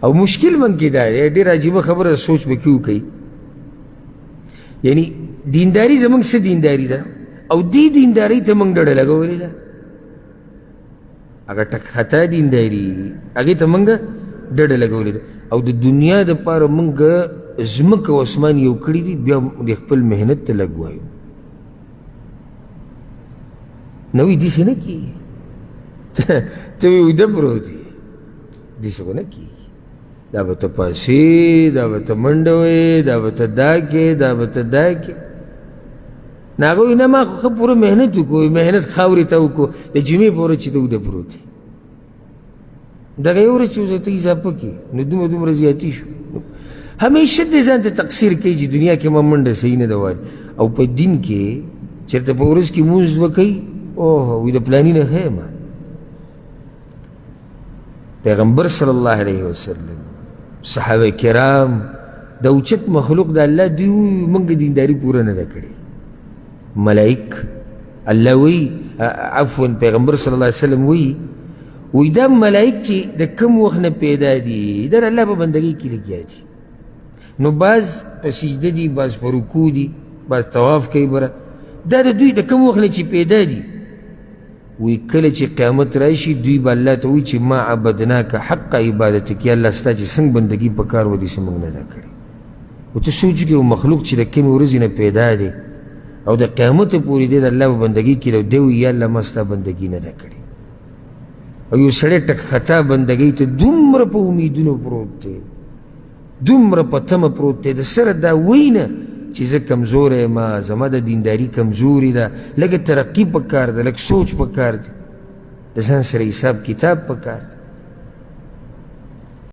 او مشکل من کې دا دی، ډېره عجیبه خبره، سوچ به کې وکړئ. یعنی دینداری زمونږ څه دینداری ده، او دې دیندارۍ ته موږ ډډه لګولې ده. هغه ټک خطا دینداري، هغې ته موږ ډډه لګولې ده، او د دنیا دپاره موږ ځمکه او اسمان یو کړي دي، بیا د خپل محنت ته لږ وایو. نه وایي داسې نه کېږي، ته وایي اوده پروت یې، داسې خو نه کېږي. دا به ته پاسې، دا به ته منډه وې، دا به ته دا کې، دا به ته دا کې. نه هغه وایي نه، ما خو ښه پوره محنت وکړو، محنت خاورې ته وکړو، د جمعې په ورځ چې ته اوده پروت یې، دغه یو ورځ چې اوس ته اضافه کړې، نو دومره دومره زیاتي شو. همیشه دې ځان ته تقصیر کوي چې دنیا کې ما منډه صحیح نه ده وهلې، او په دین کې چېرته په ورځ کې لمونځ وکوي، اوه وایي د پلاني نه ښه یم. پیغمبر صلی الله علیه وسلم، صحابه کرام، د اوچت مخلوق د الله دوی موږ دینداري پوره نه ده کړې. ملائک الله وی، عفوا، پیغمبر صلی الله علیه وسلم وی، وی دا ملائک چې د کم وخت نه پیدا دي، دا د الله په بندګۍ کې لګیا دي. نو بعض په سجده دي، بعض په رکوع دي، بعض طواف کوي بره. دا د دوی د کم وخت نه چې پیدا دي، وی کله چې قیامت راشي، دوی به الله ته وایي چې ما عبدناک حق عبادتک، یا الله ستا چې څنګه بندګي په کار وه داسې موږ نه ده کړې. او ته سوچ کړې، یو مخلوق چې د کومې ورځې نه پیدا دی او د قیامت پورې دی د الله په بندګي کې دی، دی وایي یا الله ما ستا بندګي نه ده کړې. او یو سړی ټک خطا بندګۍ ته دومره په امیدونو پروت دی، دومره په تمه پروت دی، د سره دا وایي نه چې زه کمزوری یم، زما د دینداري کمزوري ده، لږه ترقي په کار ده، لږ سوچ په کار دی، د ځان سره حساب کتاب په کار دی.